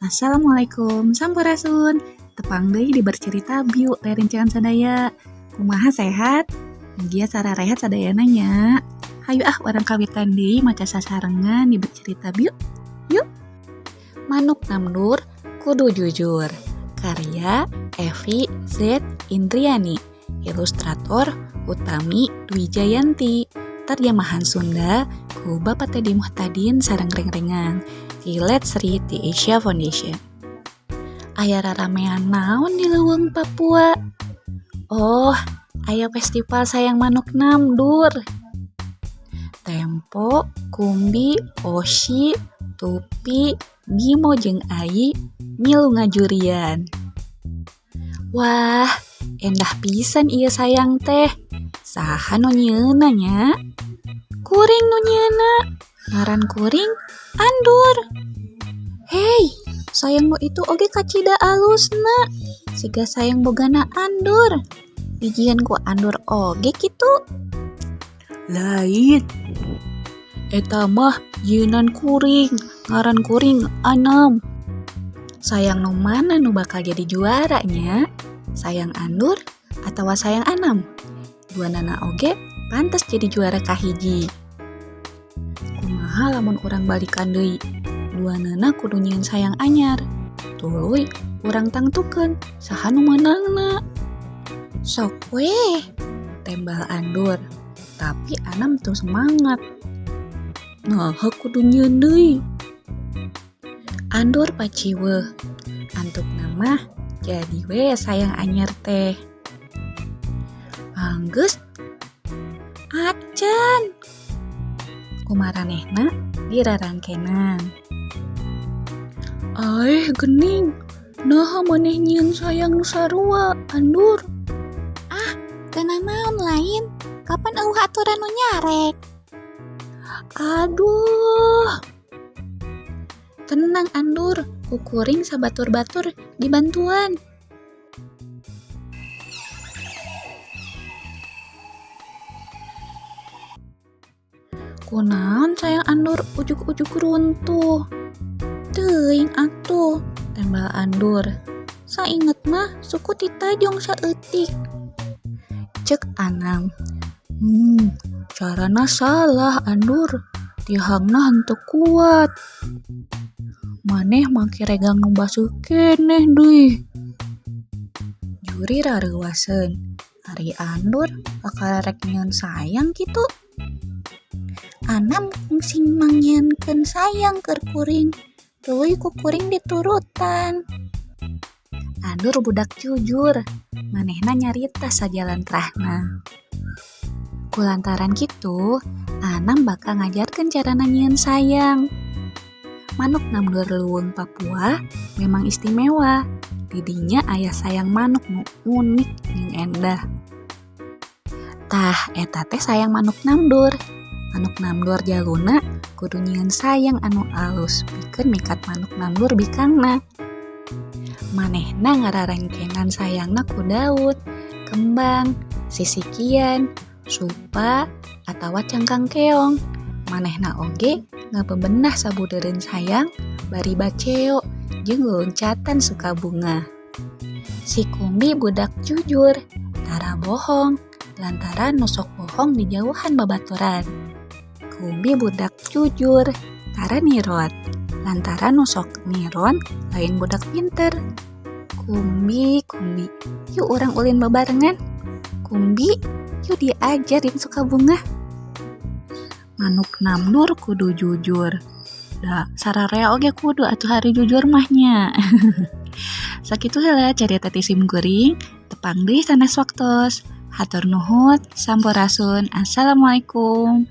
Assalamualaikum, sampurasun. Tepang deui di Bercerita Biu rerencangan sadaya. Kumaha sehat? Mugia sararehat sadayana nya. Hayu ah urang kawitan deui maca sasarengan di Bercerita Biu. Yuk. Manuk Namdur Kudu Jujur. Karya Evi Z Indriani. Ilustrator Utami Dwi Jayanti. Terjemahan Sunda ku Bapak Teddy Muhtadin sareng rengrengan. Di Let's Read the Asia Foundation. Aya raramean naon di leuweung Papua? Oh, aya festival sayang manuk namdur. Tempo, Kumbi, Oshi, Tupi, Bimo jeung Ai milu ngajurian. Wah, endah pisan ieu sayang teh. Saha nu nyieunna nya? Kuring nu nyieunna. Ngaran kuring Andur. Hei, sayang nu itu oge kacida alusna. Siga sayang bogana Andur. Dijieun ku Andur oge kitu. Lain. Eta mah jieunan kuring, ngaran kuring Anam. Sayang nu mana nu bakal jadi juara nya? Sayang Andur atawa sayang Anam? Duanana oge pantes jadi juara kahiji. Kumaha lamun urang balikan deui? Duanana kudu nyieun sayang anyar. Tuluy urang tangtukeun saha nu meunangna. Sok weh, tembal Andur. Tapi Anam teu semangat. Naha kudu nyieun deui? Andur paciweuh. Antukna mah jadi we sayang anyar teh. Anggeus acan. Kumaranehna dirarangkenan. Aeh geuning, naha maneh nyieun sayang nu sarua, Andur? Ah, teu nanaon lain. Kapan euweuh aturan nu nyarek? Aduh. Tenang Andur, ku kuring sabatur-batur dibantuan. Kunaon sayang Andur ujug-ujug runtuh? Teuing atuh, tembal Andur. Sainget mah suku titajong saeutik. Cek Anam. Carana salah Andur. Tihangna henteu kuat. Maneh make regang nu baseuh keneh deui. Juri rareuwaseun. Ari Andur bakal rek nyieun sayang kitu. Anam kungsi mangnyieunkeun sayang keur kuring. Tuluy ku kuring diturutan. Andur budak jujur, manehna nyarita sajalan trahna. Kulantaran kitu, Anam bakal ngajarkeun carana nyieun sayang. Manuk namdur leuweung Papua memang istimewa. Didinya aya sayang manuk nu unik jeung endah. Tah, eta teh sayang manuk namdur. Manuk namdur jaluna kudu nyieun sayang anu alus pikeun mikat manuk namdur bikangna. Manehna ngararengkenan sayangna ku daun, kembang, sisikian, supa, atawa cangkang keong. Manehna oge ngabebenah sabudeureun sayang bari baceo jeung luluncatan suka bunga. Si Kumbi budak jujur, tara bohong, lantaran nu sok bohong dijauhan babaturan. Kumbi budak jujur, tara nirot, lantaran nu sok niron lain budak pinter. Kumbi, Kumbi, yuk urang ulin bebarengan. Kumbi, yuk diajarin suka bunga. Manuk namdur kudu jujur. Da, sararea oge kudu atuh hari jujur mah nya. Sakitu heula carita ti sim kuring, tepang deui sanes waktos. Hatur nuhun, sampurasun, assalamualaikum.